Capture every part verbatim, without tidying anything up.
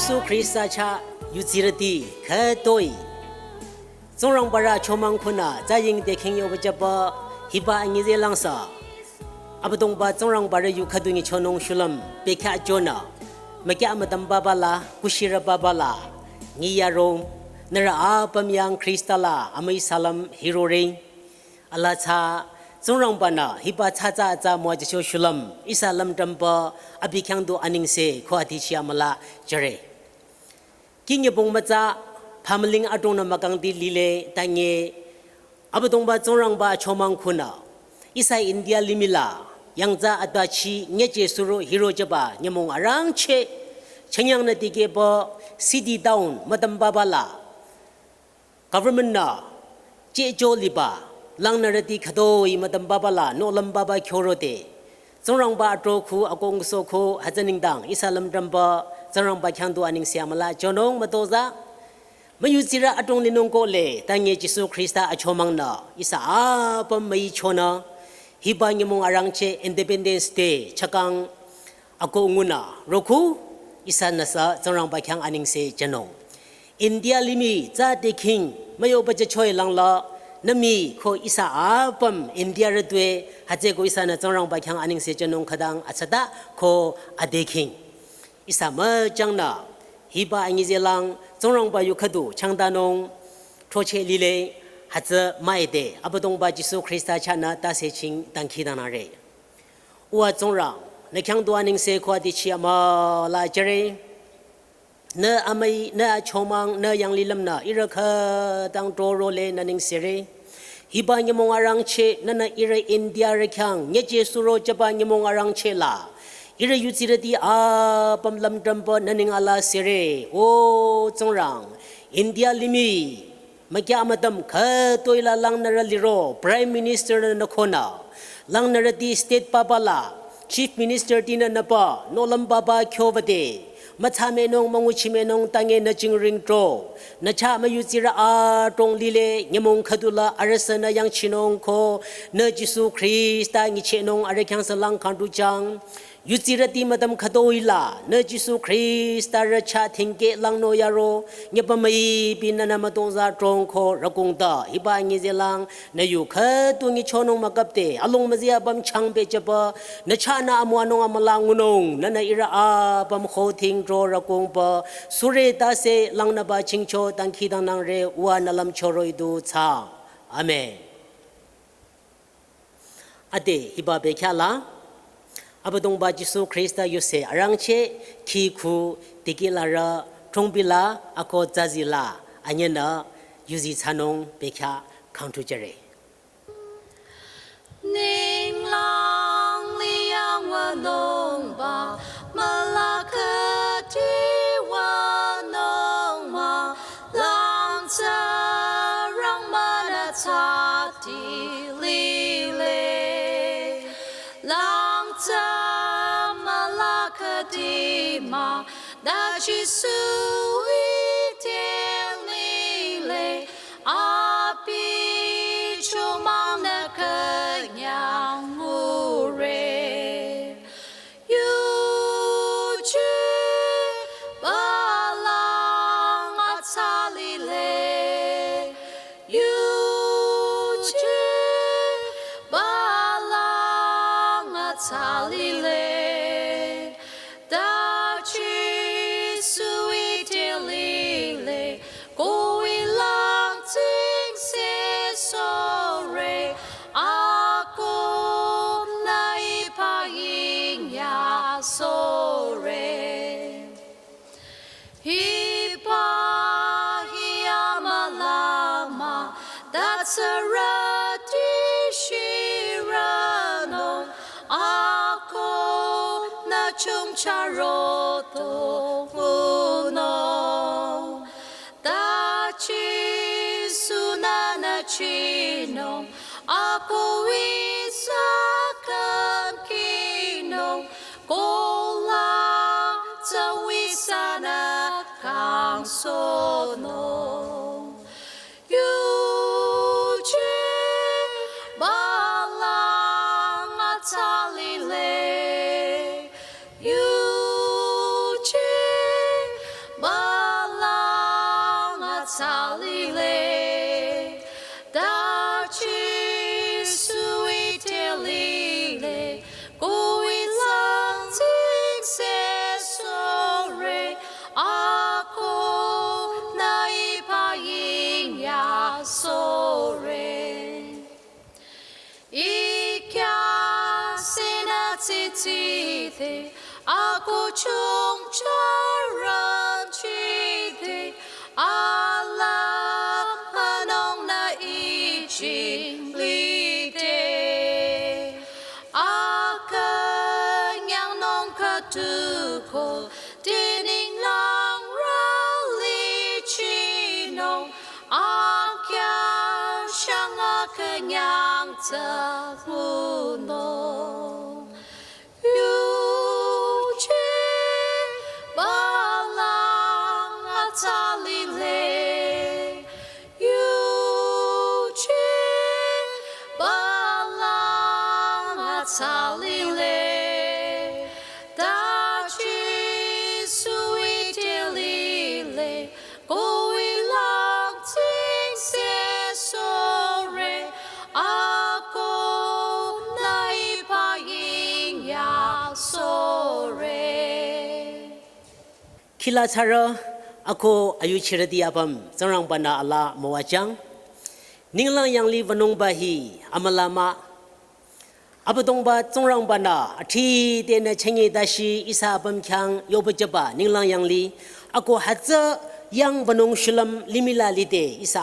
Jisu Khrista chah yudsirüti khütoi Tsingrangba rü achomang khunü tsaying te khingyo bachaba hiba anyi ze langsa. Abüdongba Tsingrangba rü yu khüdu nyichonung shulüm bekhyah jonü. Mükya mütamba bala, kushirü babala, nyi yaro, nührü apüm yang Khrista la amüi salam hirore. Ala tsü, Tsingrangba-nü hiba tsü tsü tsü müwajücho shulüm, ihsa lümdrümba abi khyang du anengse ko atichi amüla jüre. Kih nyübong mütsa, phamüling adrongnü mükangdi lile, tanye, Abüdongba Tsingrangba achomang khunü, ihsa India limih la, yangtsa atbachi, nyüje suro hiro jüba, nyümong arangcheh, chünyangnü dikehba, city town, mütamba bala, government-nü, jehjo liba, langnürüti khütoi mütamba bala, nohlüm baba khyorote. Tsingrangba atrokhu akongsoku hütsü nengdang, ihsa lümdrümba, Tsingrangba khyang du anengse amüla jonung mütozah. Müyudsirü adrong linung kohle, tanye Jisu Khrista achomangnü, ihsa apüm müichonü, hiba nyümong arangcheh Independence Day, chakang, ako ngunü, rokhu, ihsanüsü Tsingrangba khyang anengse jünung. India limih tsü te khing, müyo bajüchoi langla, nü mii ko ihsa apüm India rütwe, hütsüko ihsanü Tsingrangba khyang anengse jünung khütang atsata ko ade khing. Ihsa müjangnü, hiba anyi ze lang, Tsingrangba yu khüdu, changdanung, throcheh lile, hütsü müide, Abüdongba Jisu Khrista chahnü tase ching dangkhidangnangre. Uwa Tsingrang, nü khyang du anengse ko atichi amüla jüre. Nü amüi, nü achomang, nü yanglilümnü, ihrü khütang trorole nü nengsere. Hiba nyümong arangcheh, nünü ihrü India rü khyang, nyüje suro jüba nyümong arangcheh la. Ihrü yudsirüti apüm lümdrümba nü neng ala sere. O Tsingrang, India limih, mükya mütüm khütoi la langnürü liro, Prime Minister nü nü khonü. Langnürüti state papa la, Chief Minister tinü nüpa, nohlüm baba khyobade. Mütsa menung, münguchi menung, tanye nü jingring tro. Nü chah müyudsirü adrong lile, nyümong khüdu la arüsünü yangchinung ko, nü Jisu Khrista nyichehnung arüh khyang salang khangdu jang. Yudsirüti mütüm khütoi la, nü Jisu Khrista rü chah thingkeh langno yaro, nyüpa müipi nünü mütongza trong ko rükungta, hiba anyi ze lang, nü yu khüdu nyichonung mükapde, along müzi apüm changbe jüba, nü chahnü amüwanung amüla ngunung, nünü ihrü apüm khothing tro rükungba, sure tase langnüba chingcho dangkhidangnangre uwa nü lümcho roh-i du thsa. Amen. Ade hiba bekhyah la, Abüdongba Jisu Khrista yuse arangcheh, khi khu, dikehlarü, throngbi la, ako tsüzi la, anyünü, yuzi thsanung bekhyah khangthu jüre. Ninglang liyang wanungba, mülakati wanungma, langtsarang münü tsati lile. Langtsa mülakati mah, ta Jisu ite lile, abi chomang nü künyang ngure. Yuje balang atsa lile, yuje balang atsa lile, ta Jisu ite lile, ko ilang tsingse sore, ako nü ipa inyah sore. Hiba hi amüla mah, ta tsürüti shirünung, ako nü chongcha roto ngunung. Ta Jisu nünü chinung, ako ihsa kangkinung, ko langtsa ihsanü kangsohnung. Yuje balang atsa lile, yuje Salile, ta Jisu ite lile, kui lang tsing se sore, ako na ipa ing ya sore. Ikya sena tsitsite, ako chungcharan chite, ala hanong na ichinglite. Akanyang nong katuko, tining lang rali chinong, akya shang akanyang tsakunong. Yuche balang atsalile, yuche balang atsalile, ta Jisu ite lile, kui lang tsing se sore, ako na ipa ing ya sore. Khila tsara ako ayuchirüti apüm Tsingrangba-nü ala müwajüng. Ninglang yanglih wünungba hi amüla mah. Abüdongba Tsingrangba-nü athitena chenge dashi ihsa apüm khyang yoba jüba ninglang yanglih. Ako hütsü yang wünung shulüm limih la lide ihsa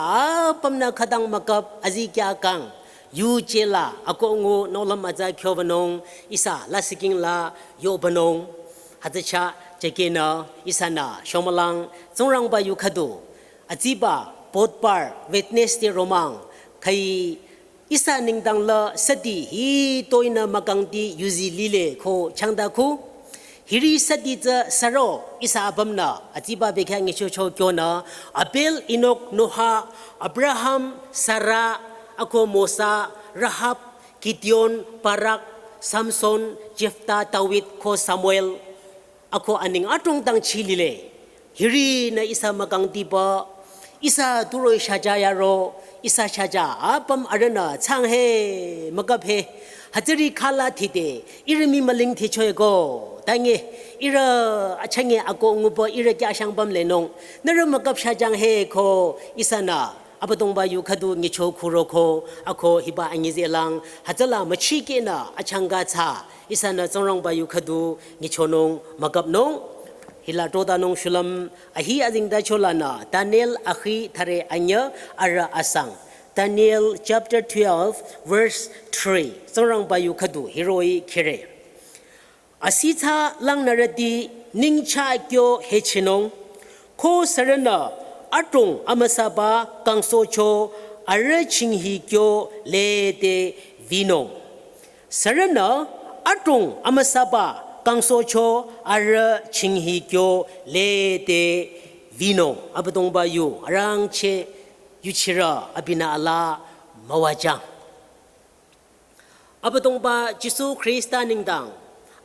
apümnü khütang müküp azikyah kang. Yuje la ako ngu nohlüm atsa kyo wünung ihsa lasih king la yo wünung. Hütsü chah jükenü ihsanü shomülang Tsingrangba yu khüdu aziba potpar witness te romang khai ihsa nengdang la süti hitoinü mükangti yuzi lile ko changda ku. Hiri süti tsü saro ihsa apümnü aziba bekhyah nyichocho kyonü Abel, Enok, Noah, Abraham, Sarah, ako Mosa, Rahab, Gideon, Barak, Samson, Jephthah, David ko Samuel. Ako aning adrong dangchi lile. Hirinü ihsa mükangtiba, ihsa turo shaja yaro, ihsa shaja apüm arühnü tsang he, müküp he. Hütsüri khala thide, ihrü mii müling thichoe ko. Tange, ihrü achenge ako nguba ihrü kya shang püm lenung. Nührü müküp shajang he ko, ihsanü Abüdongba yu khüdu nyicho kuro ko, ako hiba anyizelang, hütsüla müchikehnü achangka tsü. Ihsanü Tsingrangba yu khüdu nyichonung müküpnung. Hila trotanung shulüm ahi azengtacho lanü Daniel akhi thüre anyüh arüh asang. Daniel chapter twelve, verse three. Tsingrangba yu khüdu hiroh-i khire. Asithsa langnürüti ningcha kyo hechinung, ko sürünü adrong amüsaba kangsohcho arüh chinghi kyo lede vinung. Sürünü adrong amüsaba kangsohcho arüh chinghi kyo lede vinung. Abüdongba yu arangcheh yuchirü abinü ala müwajüng. Abüdongba Jisu Khrista nengdang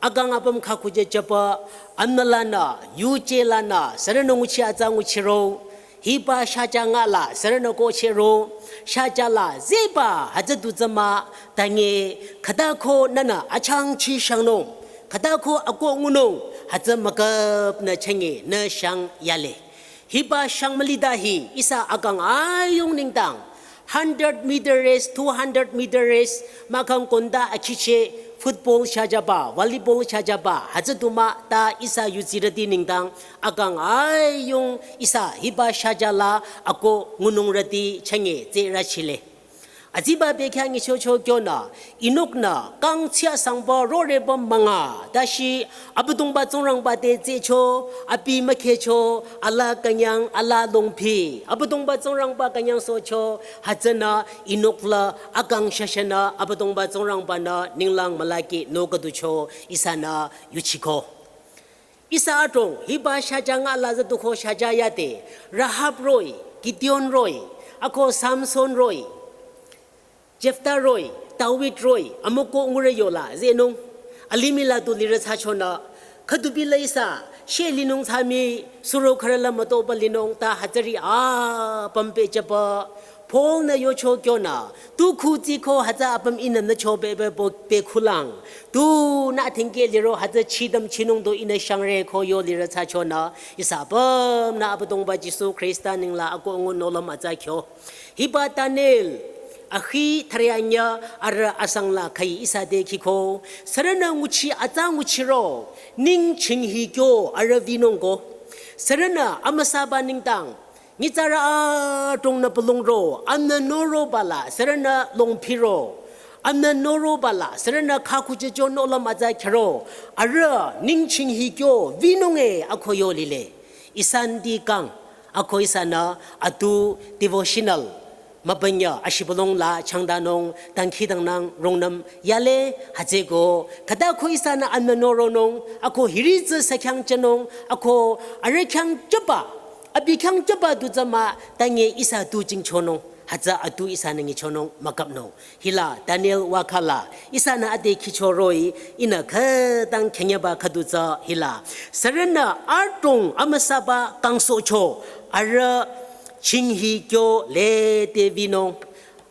akang apüm khakujü jüba amnü lanü, yuje lanü, sürünü nguchi atsa nguchiro, hiba shaja ngala sürünü kohchiro, shaja la zehba hütsü du tsü mah, tange khüta ko nünü achangchi shangnung, khüta ko ako ngunung, hütsü müküpnü chenge nü shang yale. Hiba shang mülida hi ihsa akang ayung nengdang, hundred meter race, two hundred meter race, mahkhang konda akhicheh, football shajaba, volleyball shajaba, hütsü du mah ta ihsa yuzirüti nengdang, akang ayung ihsa hiba shaja la ako ngunungrüti chenge tsürü chile. Aziba bekhyah nyichocho kyonü, Enok-nü kang chia sangba roreba münga, tashi Abüdongba Tsingrangba te tsehcho, abi mükhehcho, ala künyang, ala longphi. Abüdongba Tsingrangba künyangsohcho, hütsünü Enok la akang shashanü Abüdongba Tsingrangba-nü ninglang mülaki nohküducho ihsanü yuchiko. Ihsa adrong, hiba shaja ngala züduko shaja yade, Rahab roh-i, Gideon roh-i, ako Samson roh-i, Jephthah roh-i, David roh-i, amüko ngure yola, zehnung, alimih la du lirü thsachonü, khüdubi la ihsa, She linung tsami suro kharala matoba linung ta hütsüri apüm pehjüba. Paul-nü yocho kyonü, tu khu tsiko hütsü apüm ihnü nü chobebe bo pekhulang. Tunü thingke liro hütsü chidam chinung do ihnü shangre ko yo lirü thsachonü, ihsa apümnü Abüdongba Jisu Khrista nengla akoh ngu nohlüm atsa kyo. Hiba Daniel akhi thüreanya arüh asangla khai ihsa te khiko. Sürünü nguchi atsa nguchiro, ningchinghi kyo arüh vinungko. Sürünü amüsaba nengdang, nyitsarü adrongnü pülungro, amnü noroba la, sürünü longphiro. Amnü noroba la, sürünü khakhuchecho nohlüm atsa khero. Arüh ningchinghi kyo vinunge akoh yo lile. Ihsa nüdi kang, akoh ihsanü atu devotional mübünya ashibülung la changdanung dangkhidangnang rungnüm yale hütsüko. Khüta ko ihsanü amnü noronung, akoh hiri tsü sükhyang chenung, akoh arüh khyang jüba, abi khyang jüba du tsü mah, tange ihsa tu jingchonung, hütsü atu ihsanü nyichonung mükapnung. Hila Daniel wakhala, ihsanü ade khichoroh-i, ihnü khütang khenyeba khüdu tsü hila. Sürünü adrong amüsaba kangsohcho, arüh chinghi kyo lede vinung.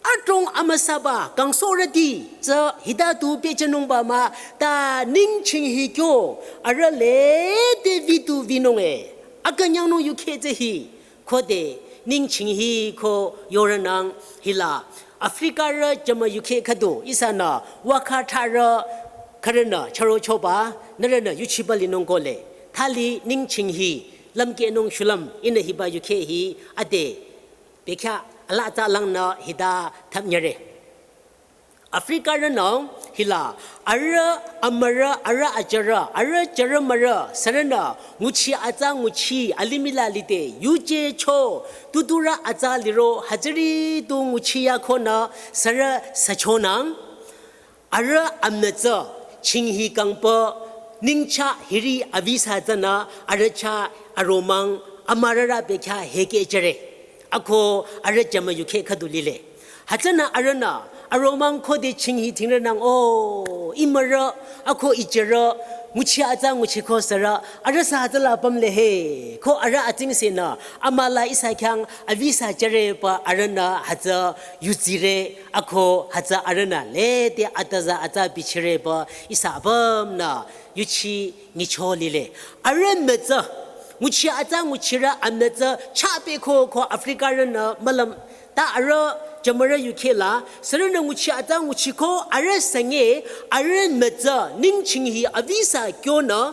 Adrong amüsaba kangsohrüti tsü hita tu pehjünungba mah, ta ningchinghi kyo arüh lede vitu vinunge. Akünyangnung yukheh tsü hi. Khode ningchinghi ko yorünang hila. Africarü jümü yukheh khüdu ihsanü wakha tharü khürünü chürochoba, nührünü yuchiba linung kole. Thali ningchinghi lümkehnung shulüm ihnü hiba yukheh hi ade bekhyah alaa tsalangnü hita thapnyüre. Africarünü hila, arüh amürü, arüh ajürü, arüh jürü mürü, sürünü nguchi atsa nguchi alimih la lide, yuje cho, tuturü atsa liro, hütsüri tu nguchi yakonü, sürü süchonang, arüh amnü tsü, chinghi kangpü, ningchah hiri avisa tsünü, arüh chah aromang, amürürü bekhyah hekehjüre. Akoh arüh jümü yukheh khüdu lile. Hütsünü arühnü, aromang khode chinghi thingrünang o, imürü, akoh ijürü, nguchi atsa nguchiko sürü, arüh sü hütsüla pümle he, ko arüh atsingsenü, amüla ihsa khyang, avisa jüreba arühnü hütsü yuzire, akoh hütsü arühnü lede ataza atsa bichireba ihsa apümnü yuchi nyicho lile. Arüh mütsü, nguchi atsa nguchirü amütsü, chah pehko ko Africarünü mülüm, ta arüh jümürü yukheh la, sürünü nguchi atsa nguchiko, arüh sünge, arüh mütsü, ningchinghi avisa kyonü,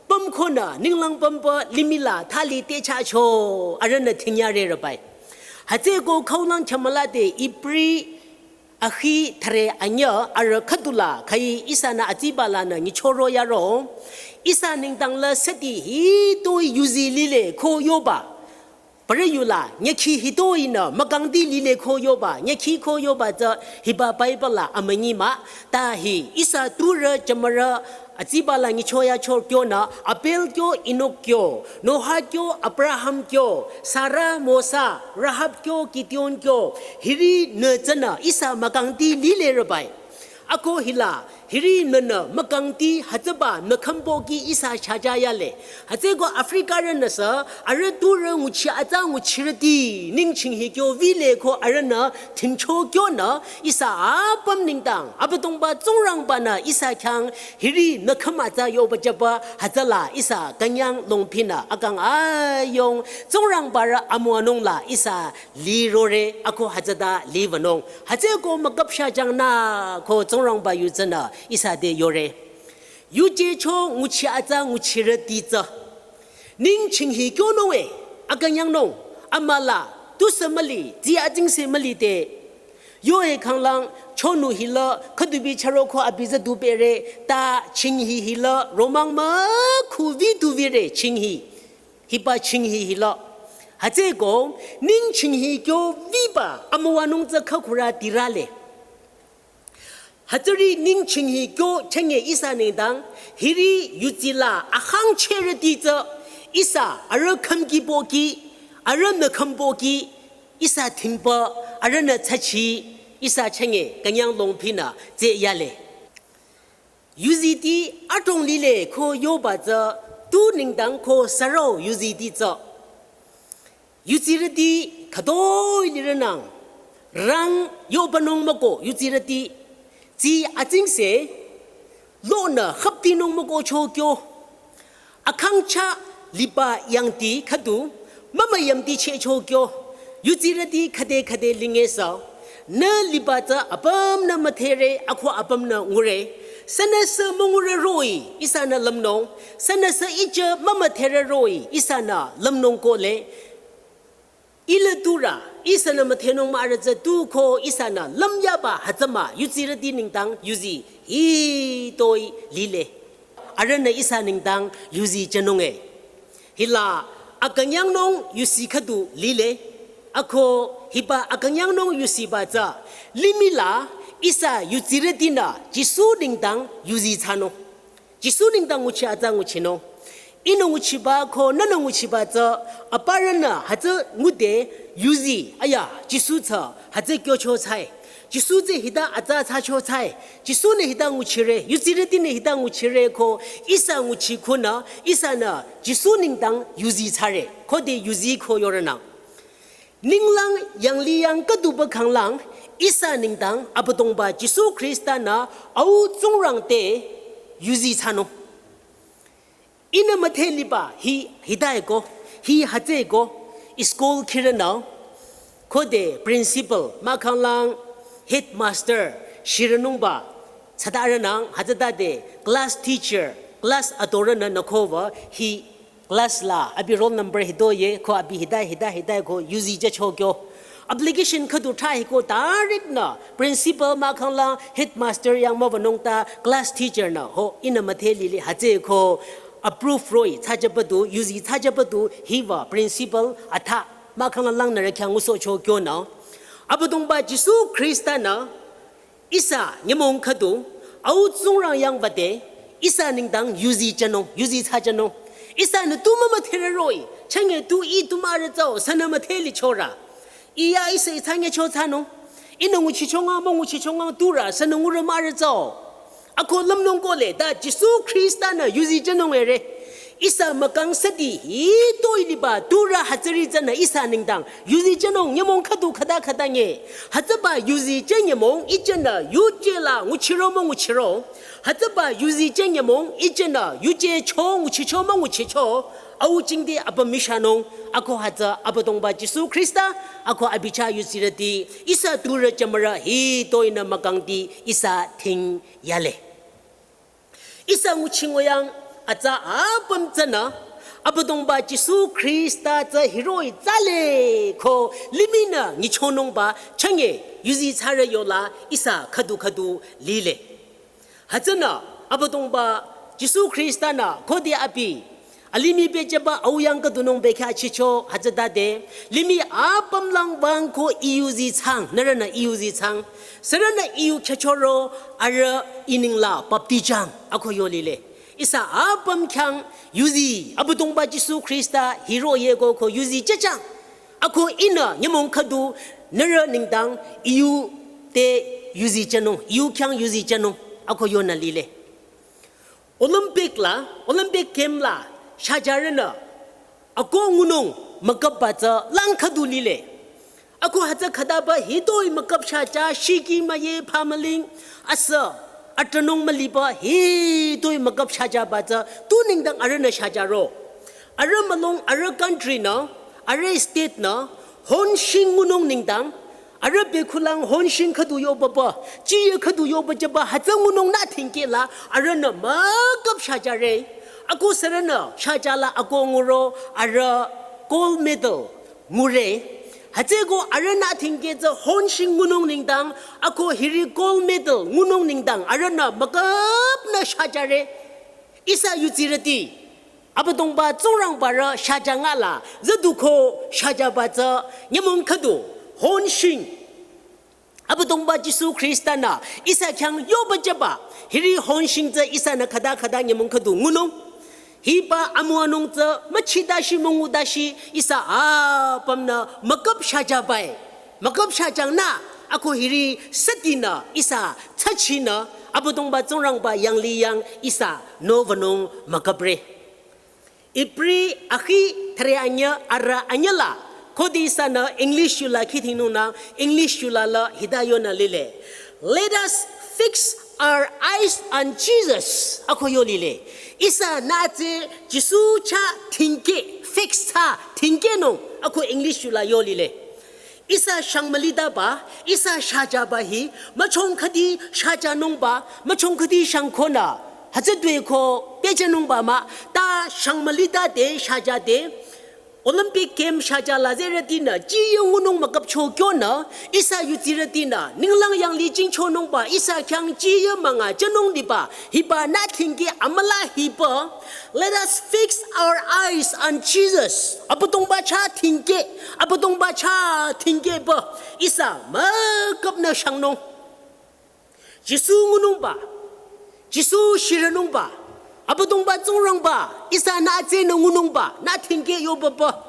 pümkonü, ninglang pümpü, limih la, thali te chahcho, arühnü thingyare rübai. Hütsüko khaulang khyamüla de, Ibri, akhi thüre anyüh arüh khüdula khai ihsanü atsiba lanü nyichoro yaro. Ihsa nengdang la süti hitoi yuzi lile ko yoba. Parü yula nyükhi hitoinü mükangdi lile ko yoba. Nyükhi ko yoba tsü hiba Bible la amünyi mah. Ta hi ihsa turü jümürü atsiba la nyichoyacho kyonü, Abel kyo, Enok kyo, Noah kyo, Abraham kyo, Sarah, Mosa, Rahab kyo, Gideon kyo, hiri nü tsünü ihsa mükangdi lile rübai. Akoh hila, hiri nünü mükangdi hütsüba mükhümpoki ihsa chajayale. Hütsüko Africarünü sü, arüh turü nguchi atsa nguchirüti, ningchinghi kyo vile ko arühnü, thingcho kyonü, ihsa apüm nengdang, Abüdongba Tsingrangbanü ihsa khyang, hiri nü khüm atsa yoba jüba, hütsüla ihsa künyang longphinü, akang ayong, Tsingrangbarü amüwanung la ihsa lirore, akoh hütsüta liwünung. Hütsüko mükapsha jangnü, ko Tsingrangba yu tsünü ihsa te yore. Yuje cho nguchi atsa nguchirüti tsü. Ningchinghi kyonung e, akünyangnung, amüla, tusü müli, tsi atsingse müli te. Yo e khanglang, chonu hila, khüdubi chüroko abi tsü dupere, ta chinghi hila, romang mükhu vi duvire, chinghi. Hiba chinghi hila. Hütsüko, ningchinghi kyo viba, amüwanung tsü khakhurü tirale. Hütsüri ningchinghi kyo chenge ihsa nengdang, hiri yutsila akhangcherüti tsü, ihsa arüh khümki pohki, arüh mükhüm pohki, ihsa thingpü, arühnü tsachi, ihsa chenge künyang longphinü tseyale. Yuziti adrong lile ko yoba tsü, Tu nengdang ko sürü yuziti tsü. Yuzirüti khütoi lirünang. Rang yobanung mako yuzirüti. Tsi atsingse. Lonü khüptinung mako chokyo. Akhangcha liba yangti khüdu. Mama yamti che chokyo. Yuzirüti khüde khüde linge sa. Nü liba tsü apümnü müdhere, ako apümnü ngure. Sünüsü müngure roh-i, ihsanü lümnung. Sünüsü ichü mümüdhere roh-i, ihsanü lümnung kohle. Ile turü, ihsanü müdhenung mah arüh tsü tu ko ihsanü lümyaba hütsüma, yuzirüti nengdang yuzi hitoi lile. Arühnü ihsa nengdang yuzi jünung e. Hila akünyangnung yuzi khüdu lile. Ako hiba akünyangnung yuziba tsü. Limih la ihsa yuzirütinü Jisu nengdang yuzi thsanung. Jisu nengdang nguchi atsa nguchinung. Ihnü nguchiba ko nünü nguchiba tsü. Aparünü hütsü ngude yuzi aya Jisu tsü hütsü kyocho thsai. Jisu tsü hita atsa thsacho thsai. Jisu nü hita nguchire, yuzirüti nü hita nguchire ko ihsa nguchi konü, ihsanü Jisu nengdang yuzi thsare. Khode yuzi ko yorünang. Ninglang yanglih yang khüduba khanglang, ihsa nengdang Abüdongba Jisu Khrista nü au tsingrang te yuzi thsanung. Ihnü müdhe liba hi hita eko, hi hütsü eko, school khirünü, khode principal, mahkhanglang headmaster, shirünungba, tsütarünang, hütsütade class teacher, class atorünü nü kova, hi class la, abi roll number hitoi ye, ko abi hita, hita, hita ko, yuzi jüchokyo. Application khüdu thra hiko direct nü, principal mahkhanglang, headmaster yang müwanung ta, class teacher nü, ho, ihnü müdhe lile hütsü ko, approve roh-i, thsajübadu, yuzi thsajübadu, hiba, principal, atha, mahkhanglang langnürü khyang ngusohchokyo nü. Abüdongba Jisu Khrista nü, ihsa nyümong khüdu, au tsingrang yang bade, ihsa nengdang yuzi jünung, yuzi thsajünung. Ihsanü tu mümüdhere roh-i, chenge tu ih tu mah arüh tsü, sünü müdhe lichorü. Iya ihsa ih thsangecho thsanung. Ihnü nguchichongang, münguchichongang turü, sünü ngurü mah arüh tsü. Ako lümnung kohle, ta Jisu Khrista nü yuzi jünung ere. Ihsa mükang süti hitoi liba turü hütsüri tsünü ihsa nengdang. Yuzi jünung nyümong khüdu khüta khüta nge. Hütsüba yuzi jü nyümong ichünü yuje la nguchiro münguchiro. Hütsüba yuzi jü nyümong ichünü yuje cho nguchicho münguchicho. Au jingte apüm mishanung. Ako hütsü Abüdongba Jisu Khrista. Ako abi chah yuzirüti. Ihsa turü jümürü hitoi nü mükangti ihsa ting yale. Ihsa nguchi nguyang atsa apüm tsünü, Abüdongba Jisu Khrista tsü hiroh-i tsale ko limih nü nyichonungba chenge yuzi thsare yola ihsa khüdu khüdu lile. Hütsünü, Abüdongba Jisu Khrista nü khode abi, alimih pehjüba au yang khüdunung bekhyah chicho hütsütade, limih apüm lang wüng ko I yuzi thsang, nührünü I yuzi thsang. Sürünü I yu khyüchoro arüh I neng la baptijang ako yo lile. Ihsa apüm khyang yuzi Abüdongba Jisu Khrista hiroh-i yeko ko yuzi jüjang. Ako ihnü nyümong khüdu nührü nengdang I yu te yuzi jünung, I yu khyang yuzi jünung ako yonü lile. Olympic la, Olympic game la, shajarünü, ako ngunung müküpba tsü lang khüdu lile. Ako hütsü khütaba hitoi müküp shaja, shiki müye phamüling, asü, atranung müliba hitoi müküp shajaba tsü, tu nengdang arühnü shajaro. Arüh mülung, arüh country nü, arüh state nü, honshin ngunung nengdang, arüh bekhulang honshin khüdu yobaba, chiye khüdu yoba jüba, hütsü ngunung nü thingkeh la, arühnü müküp shajare. Ako sürünü shajala ako nguro, arüh gold medal ngure. Hütsüko arühnü thingkeh tsü honshin ngunung nengdang, ako hiri gold medal ngunung nengdang, arühnü müküpnü shajare. Ihsa yuzirüti. Abüdongba Tsingrangbarü shajanga la, züduko shajaba tsü, nyümong khüdu, honshin. Abüdongba Jisu Khrista nü, ihsa khyang yoba jüba, hiri honshin tsü ihsanü khüta khüta nyümong khüdu ngunung. Hiba amüwanung tsü, müchi dashi müngu dashi, ihsa apümnü, müküp shajabae. Müküp shajangnü, ako hiri sütinü, ihsa tsachinü, Abüdongba Tsingrangba yanglih yang, ihsa novanung müküpre. Ibri akhi thre anyü arü anyü la. Khode ihsanü English yula khidhingnungnang English yula la hita yonü lile. Let us fix our eyes on Jesus. Ako yo lile. Ihsanü tsü Jisu chah thingke, fix chah thingkenung. Ako English yula yo lile. Ihsa shang mülitaba, ihsa shajaba hi, müchong khüdi shajanungba, müchong khüdi shangkonü. Hütsü dui ko pehjünungba mah, ta shang mülitade shajade. Olympic Game shaja la zerütinü, jiye ngunung müküpcho kyonü, ihsa yutsirütinü, ninglang yanglih jingchonungba, ihsa khyang jiye münga jünung diba, hiba nü thingke amüla hiba. Let us fix our eyes on Jesus. Abüdongba chah thingke, Abüdongba chah thingke ba, ihsa müküpnü shangnung. Jisu ngunungba, Jisu shirünungba, Abüdongba Tsingrangba, ihsanü tsünü ngunungba, nü thingke yoba ba,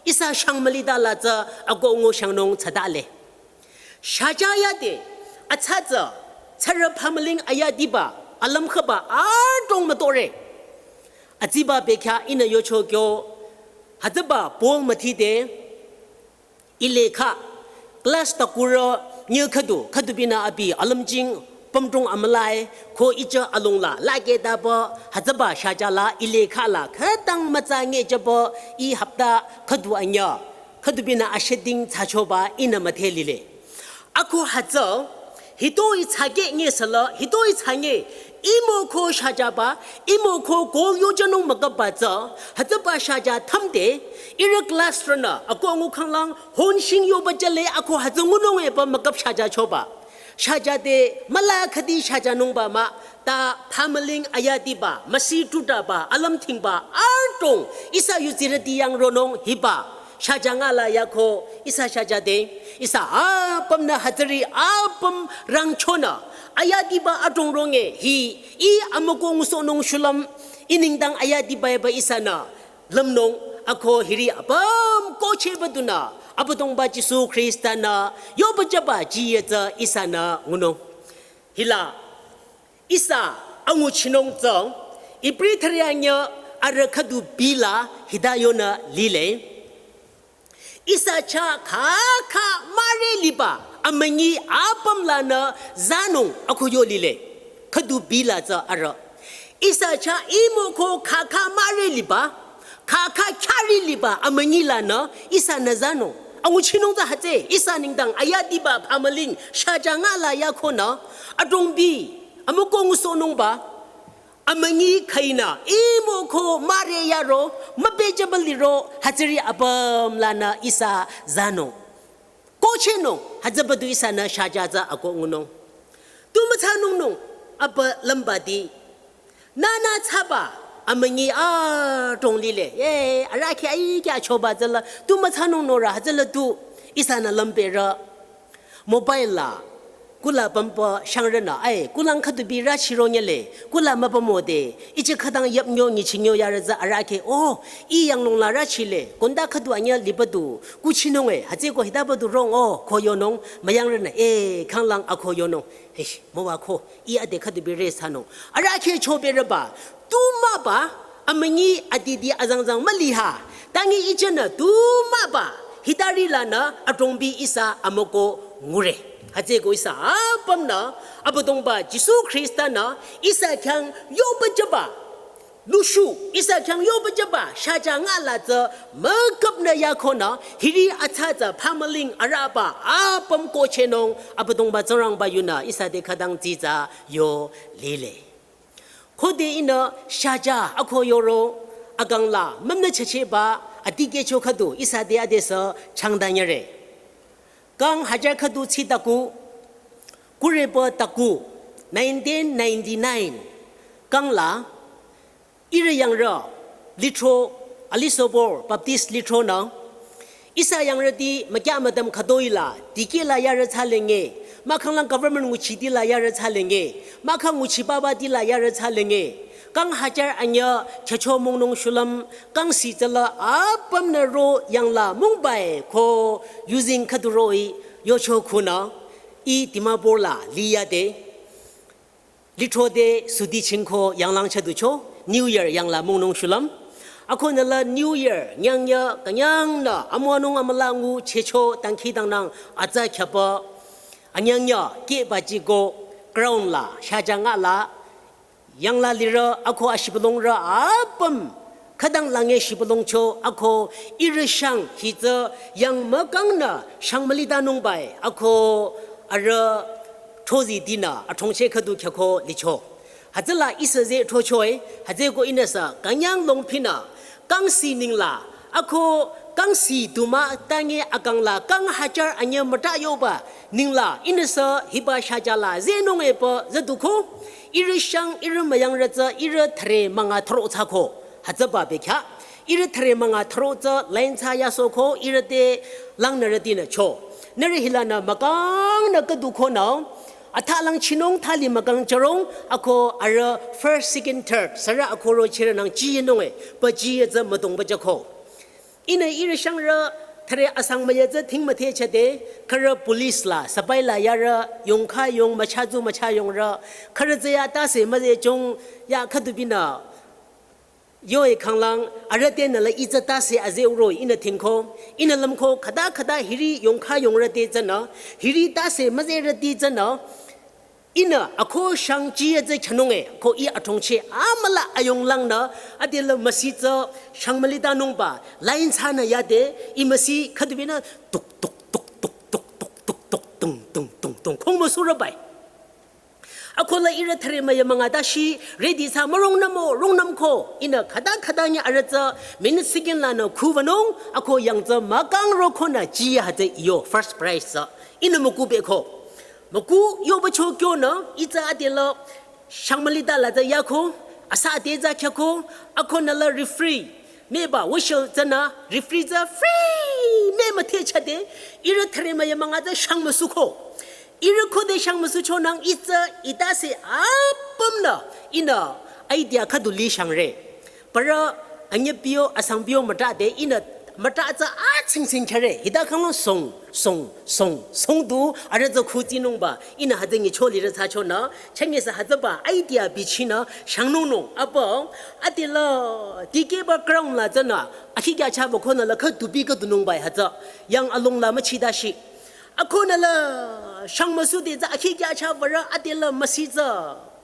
ihsa shang mülita la tsü ako ngu shangnung tsüdale. Shaja yade, atsa tsü, tsürü phamüling ayadiba, alümkhaba, adrong mütore. Atsiba bekhyah ihnü yocho kyo, hütsüba Paul müthide, ile kha, class takurü, nyi khüdu, khüdu binü abi, alümjing, pümdrong amülai, ko icha along la, lage daba, hütsüba shaja la, ile kha la, khütang mütsa nge jaba, ih hapta, khüdu anyü. Khüdu binü asheding tsachoba ihnü müdhe lile. Ako hütsü, hitoi tsake nge sala, hitoi tsange, imo ko shajaba, imo ko kol yojünung müküpba tsü, hütsüba shaja thamde, ihrü class rünü, ako ngu khanglang, honshing yoba jale, ako hütsü ngunung eba müküp shajachoba. Shajade, müla khüdi shajanungba mah, ta phamüling ayadiba, müsi tutaba, alümthingba, adrong, ihsa yutsirüti yang ronung hiba. Shaja nga la yako, ihsa shajade, ihsa apümnü hütsüri apüm rangchonü, ayadiba adrong ronge, hi, ih amüko ngusohnung shulüm, ih nengdang ayadiba eba ihsanü, lümnung, ako hiri apüm kocheba dunü, Abüdongba Jisu Khrista nü, yoba jaba jiye tsü ihsanü ngunung. Hila, ihsa anguchinung tsü, Ibri thre anyü arü khüdu bila hita yonü lile. Ihsa chah kha kha müre liba, amünyi apüm lanü zanung ako yo lile. Khüdu bila tsü arü. Ihsa chah imo ko kha kha müre liba, kha kha khyari liba, amünyi lanü, ihsanü zanung. Anguchinung tsü hütsü, ihsa nengdang ayadiba phamüling, shaja nga la yakonü, adrongbi, amüko ngusohnungba, amünyi khainü, imo ko müre yaro, mübejaba liro, hütsüri apüm lanü ihsa zanung. Kochenung, hütsübadu ihsanü shaja tsü ako ngunung. Tu mütsanungnung, apa lümbadi. Nünü tsaba, amünyi adrong lile. Ye, arahkheh ai kya choba tsüla, tu mütsanung nora, hütsüla tu, ihsanü lümberü. Mobile la, kula pümpa shangrünü, ai, kulang khüdu bi rachiro nyele, kula müpümode, ichi khütang yap nyo nyichi nyo yarü tsü arahkheh, oh, ih yanglong la rachile, konda khüdu anyü libadu, kuchinung e, hütsüko hitaba du rong, oh, ko yonung, müyangrünü, eh, khanglang ako yonung, eish, müwa ko, ih ade khüdu bi re sanung. Arahkheh choberüba, tu müba, amünyi adidi azangzang müliha. Tangi ichenü tu müba, hitari lanü adrongbi ihsa amüko ngure. Hütsüko ihsa apümnü, Abüdongba Jisu Khrista nü, ihsa khyang yoba jaba. Lushu, ihsa khyang yoba jaba, shaja nga la tsü, müküpnü yakonü, hiri atsa tsü, phamüling arüba, apüm kochenung, Abüdongba Tsingrangba yunü, ihsa te khütang tsitsa yo lile. Khode ihnü shaja ako yoro, akang la, mümnü chacheba, adikehcho khüdu, ihsa te adesü, changdanyere. Kang hajar khüdu chi taku, kureba taku, nineteen ninety-nine. Kang la, ihrü yangrü, litro, Alisobor, Baptist litro nü, ihsa yangrüti mükya müdüm khütoi la, dikeh la yarü tsalenge, mahkhang lang government nguchiti la yarü tsalenge, mahkhang nguchibabati la yarü tsalenge, kang hajar anyü, chacho mungnung shulüm, kang si tsüla, apümnü ro yangla mungbai ko, using khüdu roh-i, yocho khunü, ih Dimapur la, liyade. Litro de sudi chingko yanglang chaducho, New Year yangla mungnung shulüm. Akonü la New Year nyangya künyangnü amüwanung amüla nguchehcho dangkhidangnang atsa khyapü anyangya kehbachiko ground la shajanga la yangla lirü ako ashibülungrü apüm khütang lange shibülungcho ako ihrü shang hitsü yang mükangnü shang mülitanungbai ako arüh throzi dinü athongcheh khüdu khyako licho. Hütsüla ihsa zeh throchoe, hütsüeko ihnüsü künyang longphinü kangsi ningla, ako kangsi duma tange akangla kang hajar anyü müta yoba ningla ihnüsü hiba shajala zehnung epü züduko, ihrü shang ihrü müyangrü tsü ihrü thüre münga thüro thsako, hütsüba bekhyah, ihrü thüre münga thüro tsü line thsa yasoko ihrü te langnürütinü cho. Nührü hilanü mükangnü khüdukonü, athalang chinung thali mükang charong, ako arüh first, second, third, sürü akoro chirünang chiyenunge, pü chiye tsü müdongba jüko. Ihnü ihrü shangrü, thüre asang müya tsü thing müthehchade, khürü police la, sipai la yarü, yongkha yong mücha zu mücha yongrü, khürü tsü ya tase müzehchong, ya khüdubinü, yoe khanglang, arüh tenü la itsü tase azeh uro ihnü thingko, ihnü lümko khüta khüta hiri yongkha yongrü te tsünü, hiri tase müzehrüti tsünü, ihnü ako shang chiye tsü khanunge, ko ih athongcheh amüla ayonglangnü, adela müsi tsü shang mülitanungba, line thsanü yade, ih müsi khüdubinü tuk tuk tuk tuk tuk tuk tuk tuk tung tung tung tung khong müsurübai. Akola ihrü thüre müya münga tashi, ready thsa mürong nümo, rong nümko, ihnü khüta khüta nyi arüh tsü, minute second lanü khuvanung, ako yang tsü mükang rokonü chiye hütsü iyo, first prize tsü, ihnü müku beko. Müku yobacho kyonü, itsü adela, shang mülita la tsü yako, asa ade tsü khyako, akonü la referee, meba, whistle tsünü, referee tsü free, me müthehchade, ihrü thüre müya münga tsü shang müsuko. Ihrü khode shang müsuchonang itsü, ih tase apümnü, ihnü, idea khüdu li shangre. Parü, anyü pio, asang pio mütade, ihnü, müta tsü atsing sing khyare, hita khanglang song, song, song, song du, arüh tsü khutsinungba, ihnü hütsü nyicho lirü thsachonü, chenge sü hütsüba, idea bichinü, shangnungnung, apü, adela, dikehba ground la tsünü, akhi kya chaba konü la khüdubi khüdunungbai hütsü, yang along la müchi tashi. Akonü la, shang müsude tsü akhi kya chabarü, adela müsi tsü,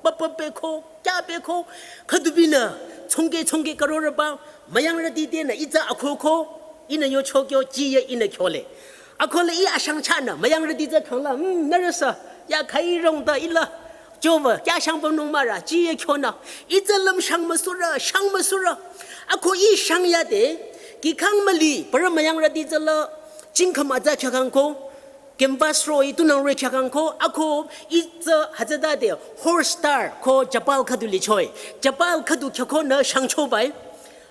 papa beko, kya beko, khüdubinü, chongke chongke karorüba, müyangrüti tenü, itsü akoko, ihnü yocho kyo, chiye ihnü kyole. Akola ih ashang chanü, müyangrüti tsü khangla, hmm, nührüsü, ya khai rong ta ila, jova, kya shang pamnung mara, chiye kyonü, itsü lüm shang müsurü, shang müsurü. Ako ih shang yade, kih khang müli, parü müyangrüti tsü la, chingkham atsa khyakangko, canvas ro itunang re khyakangko, ako itsü hütsütade horse star ko chapal khüdu lichoe. Chapal khüdu khyako nü shangchobai.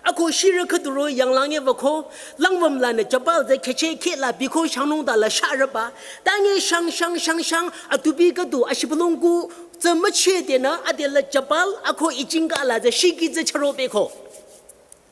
Ako shirü khüdu ro yanglange wüko, langwüm lanü chapal tsü kheche kheh la biko shangnung ta la sharüba. Tange shang shang shang shang atubi khüdu ashibülung ku tsü müchedenü adela chapal ako ichinga la tsü shiki tsü charo beko.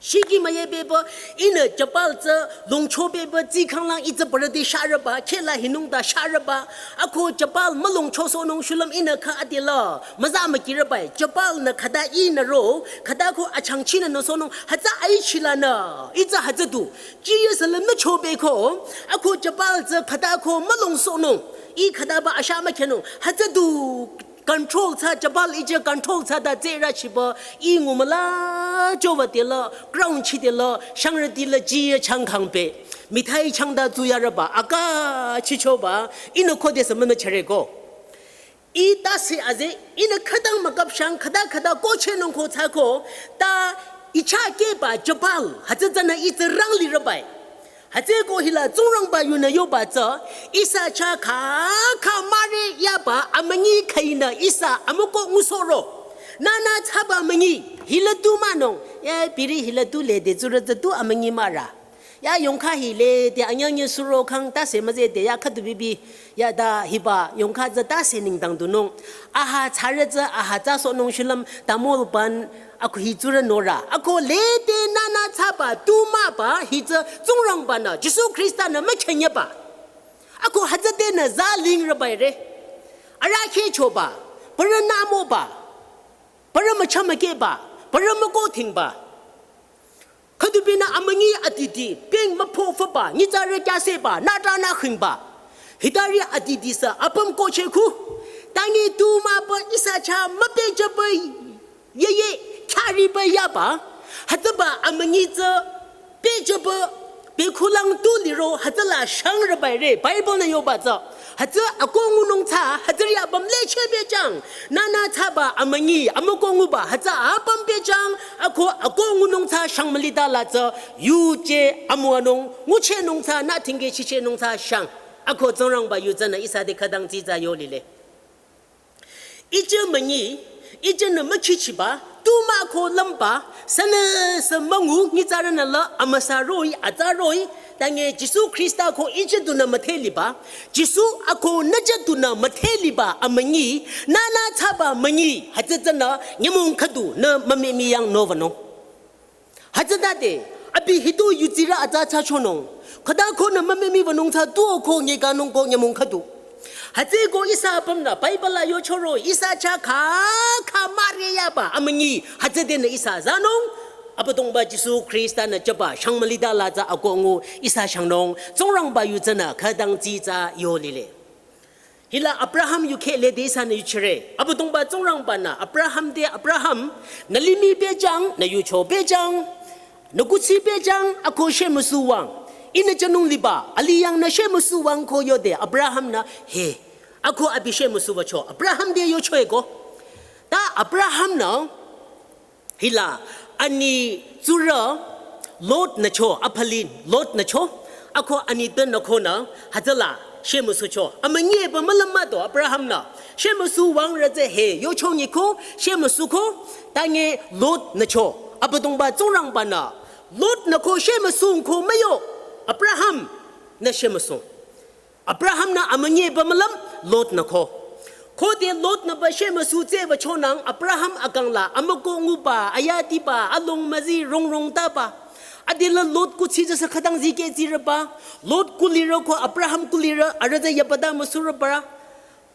Shiki müyebeba, ihnü chapal tsü longchobeba, tsi khanglang itsü parüti sharüba, kheh la hinung ta sharüba, ako chapal mülongchosohnung shulüm ihnü kha adela, müza mükirübai, chapal nü khüta ihnü ro, khüta ko achangchinü nüsohnung, hütsü aichilanü, itsü hütsü du, chiye sülüm nü chobeko, ako chapal tsü khüta ko mülongsohnung, ih khütaba asha mükhenung, hütsü du, control thsa, chapal ije control thsa ta tsera chiba, ih ngumüla choba tela, ground chidela, shangrüti la jiye changkhang pe, mithai changta tsuyarüba, aka chichoba, ihnü khode sü mümüchereko. Ih tase aze, ihnü khütang mükap shang, khüta khüta kochehnung ko thsako, ta icha keba chapal, hütsü tsünü itsü rang lirübai. Hütsüeko hila Tsingrangba yunü yoba tsü, ihsa chah kha kha mare yaba amünyi khainü ihsa amüko ngusohro. Nünü thsaba amünyi, hila tu münung, ya biri hila tu lede tsurü tsü tu amünyi mara. Ya yongkha hi lede anyangye suro khang tase müzede ya khüdu bibi, ya ta hiba yongkha tsü tase nengdang dunung. Aha tsarü tsü aha tsasohnung shulüm tamol ban Ako hi tsurü norü, ako lede nünü thsaba, tu müba, hi tsü Tsingrangba nü, Jisu Khrista nü mükhenyeba. Ako hütsüdenü za lingrübaire. Arahkheh choba, parü nümoba, parü müchamükeba, parü mükothingba. Khüdubinü amünyi adidi, peng müpho füba, nyitsarü kyaseba, nata nü khingba. Hitari adidi sü apüm kocheh khu. Tangi tu mah pü ihsa chah müpehjüba, yeye, khyariba yaba. Hütsüba amünyi tsü pehjüba, bekhulang tu liro, hütsüla shangrüba re, Bible nü yoba tsü. Hütsü akoh ngunung tsü, hütsüri apüm lecheh pehjüng. Nünü tsüba amünyi, amükoh nguba, hütsü apüm pehjüng, akoh, akoh ngunung tsü shang mülita la tsü, yuje amüwanung, nguchehnung tsü, nü tingke chichehnung tsü shang. Akoh Tsingrangba yu tsünü ihsa te khütang tsitsa yo lile. Ije münyi, ije nü mükhichiba, tu mah ko lümba, sünüsü müngu, nyitsarünü la amüsa roh-i, atsa roh-i, tangi Jisu Khrista ko ije dunü müdheliba, Jisu ako nüje dunü müdheliba amünyi, nünü tsüba münyi, hütsü tsünü nyümong khüdu nü mümimi yang novanung. Hütsütade, abi hitoi yutsirü atsa tsü chonung. Khüta ko nü mümimi vanung tsü tuo ko nyekanung ko nyümong khüdu. Hütsüeko ihsa apümnü Bible la yochoro ihsa chah kha, kha mare yaba amünyi. Hütsüdenü ihsa zanung. Abüdongba Jisu Khrista nü jüba shang mülita la tsü akoh ngu ihsa shangnung. Tsingrangba yu tsünü khütang tsitsa yo lile. Hila Abraham yu khehle de ihsanü yuchire. Abüdongba Tsingrangba nü Abraham te Abraham, nü limih pehjüng, nü yucho pehjüng, nü kuthsi pehjüng, akoh shemüsu wüng. Ihnü jünung liba, alih yangnü shemüsu wüng ko yode Abraham nü he. Akoh abi shemüsu wücho. Abraham te yocho eko. Ta Abraham nü hila, ani tsurü Lot nü cho, aphalih Lot nü cho, akoh ani te nü ko nü, hütsüla, shemüsu cho. Amünyi pü mülüm mah do Abraham nü, shemüsu wüng rütsü he, yocho nyi ko, shemüsu ko, tangi Lot nü cho. Abüdongba Tsingrangba nü, Lot nü ko shemüsu ko müyo, Abraham nü shemüsu. Abraham nü amünyi pü mülüm Lot nü ko. Khode Lot nü pü shemüsu tsü wüchonang Abraham akang la amükoh nguba, ayadiba, along müzi rong rong taba. Adela Lot kuthsi tsü sü khütang zikeh tsirüba. Lot kulirü ko Abraham kulirü arütsü yabada müsurüba.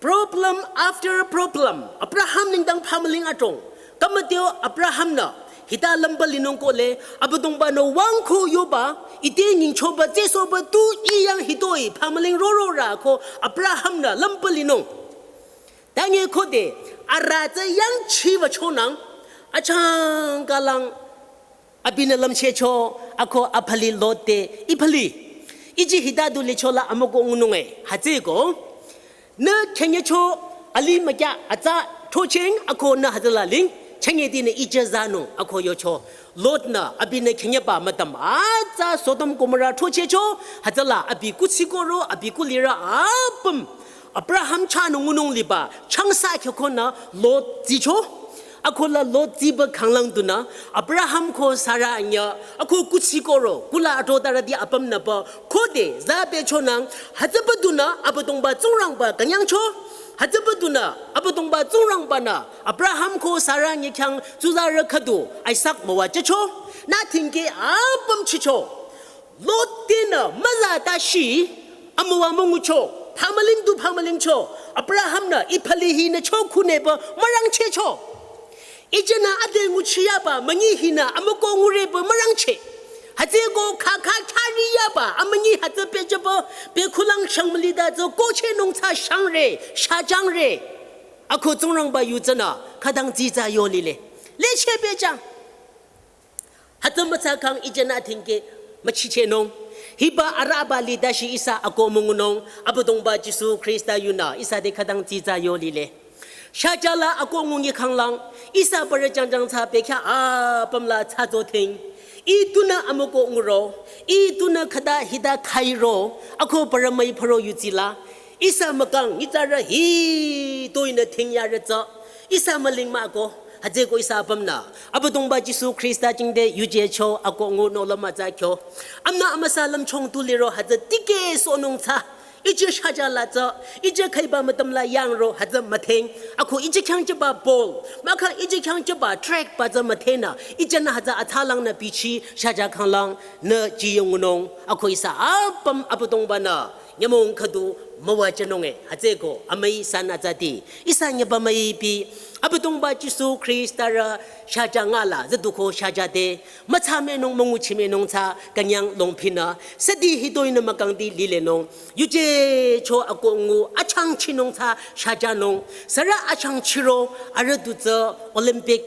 Problem after problem. Abraham nengdang phamüling adrong. Kamüteo Abraham nü hita lümba linung kohle, Abüdongba nü wüng ko yoba, ite nyingchoba, tsesohba tu ih yang hitoi, phamüling rororü ko Abraham nü lümba linung. Tangi khode, arütsü yangchiba chonang, achangkalang, abinü lümchehcho, akoh aphalih Lot te, iphalih. Ije hita du lichola amükoh ngunung e, hütsüeko. Nü khenyecho alih mükya atsa throcheng akoh nü hütsüla ling, chengedi nü ije zanung akoh yocho. Lot nü abinü khenyeba mütam atsa Sodom Gomorrah throchehcho, hütsüla abi kuthsi koro, abi kulirü apüm. Abraham chahnü ngunung liba, changsa khyoko nü Lot zicho. Akoh la Lot ziba khanglang dunü, Abraham ko Sara anyüh, akoh kuthsi koro, kula ato tarüti apüm nü pü, khode, za pehchonang, hütsüba dunü, Abüdongba Tsingrangba künyangcho, hütsüba dunü, Abüdongba Tsingrangba nü, Abraham ko Sara nyi khyang tsuzarü khüdu, Isak müwajücho, nü tingke apüm chicho. Lot tenü müza tashi, amüwa müngucho, phamüling du phamülingcho, Abraham nü iphalih hinü cho khunü pü mürangchehcho. Ijenü ade nguchiyaba münyi hinü amükoh ngure pü mürangcheh. Hütsüeko kha kha khyari yaba amünyi hütsü pehjüba, bekhulang shang mülita tsü kohchehnung tsü shangre, shajangre. Akoh Tsingrangba yu tsünü, khütang tsitsa yo lile. Lecheh pehjüng. Hütsü mütsa kang ijenü tingke müchichehnung. Hiba arüba lidashi ihsa akoh müngunung. Abüdongba Jisu Khrista yunü ihsa te khütang tsitsa yo lile. Shajala akoh ngungi khanglang. Ihsa parü jangjang tsü pehkya apüm la tsü zothing. Ih tunü amükoh nguro. Ih tunü khüta hita khairo. Akoh parü müi pharo yutsila. Ihsa mükang, nyitsarü hitoi nü thing yarü tsü. Ihsa müling mah ko, hütsüeko ihsa apümnü. Abüdongba Jisu Khrista jingte yuje cho akoh ngu nohlüm mütsa kyo. Amnü amüsa lümchung tu liro hütsü tikehsohnung tsü. Ije shajala tsü, ije khaiba mütüm la yangro hütsü mütheng. Akoh ije khyang jüba ball, mahkhang ije khyang jüba track ba tsü müthenü. Ijenü hütsü atsalang nü bichi shaja khanglang nü jiyongnung. Akoh ihsa apüm Abüdongba nü. Nyümong khüdu müwajünung e, hütsüeko amüi san atsati. Ihsa nyüba müipi, Abüdongba Jisu Khrista rü shaja ngala züduko shaja de, mütsa menung münguchi menung tsü künyang longpinü, südi hitoi nü mükangdi lilenung, yuje cho akongu achangchinung tsü shajanung, sürü achangchiro arüh du tsü Olympic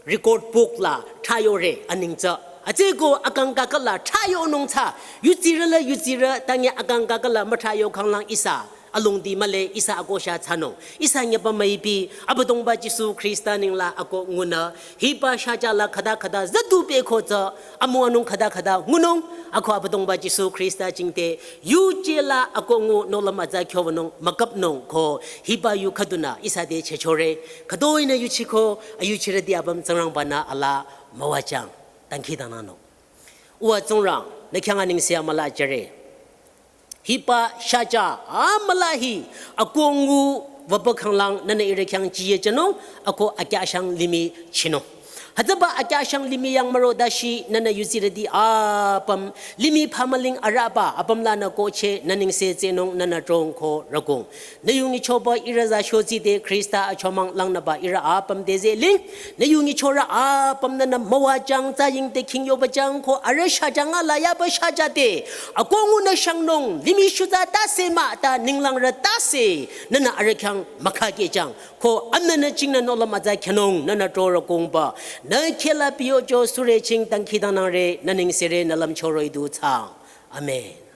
record book la thayore aning tsü. Atsüko akang kakala thayonung tsü. Yutsirü la yutsirü tangi akang kakala müthayo khanglang ihsa alongdi mühle, ihsa akosha thsanung. Ihsa nyüpa müipi, Abüdongba Jisu Khrista nengla ako ngunü. Hiba shaja la khüta khüta züdu peko tsü, amüwanung khüta khüta ngunung. Ako Abüdongba Jisu Khrista jingte yuje la akongu nohlüm atsa kyovanung mükapnung ko hiba yu khüdunü ihsa te chechore. Khütoi nü yuchiko, ayuchirüti apüm Tsingrangba-nü ala müwajüng. Dangkhidangnangnung. Uwa Tsingrang, nü khyang anengse amüla jüre. Hiba shaja amüla hi akongu wüpü khanglang nünü ihrü khyang jiyejünung, ako akyashang limih chinung. Hütsüba akyashang limih yang müro dashi nünü yutsirüti apüm limih phamüling arüba apüm lanü kohcheh nünengse tsehnung nünü trong ko rükung. Nü yu nyichoba ihrü za shotsi te Khrista achomang langnüba ihrü apüm te zeling. Nü yu nyichorü apüm nünü müwajüng tsü yingte khing yobajüng ko arüh shaja ngala yaba shaja te. Akongu nü shangnung limih shuza tase mah ta ninglangrü tase. Nünü arüh khyang mükhakejüng. Ko amnü nü jingnü nohlüm atsa khenung nünü tro rükungba. Nü khehla piyojo sürü ching dangkhidangnangre nü nengsere nü lümchoro idu thsang. Amen.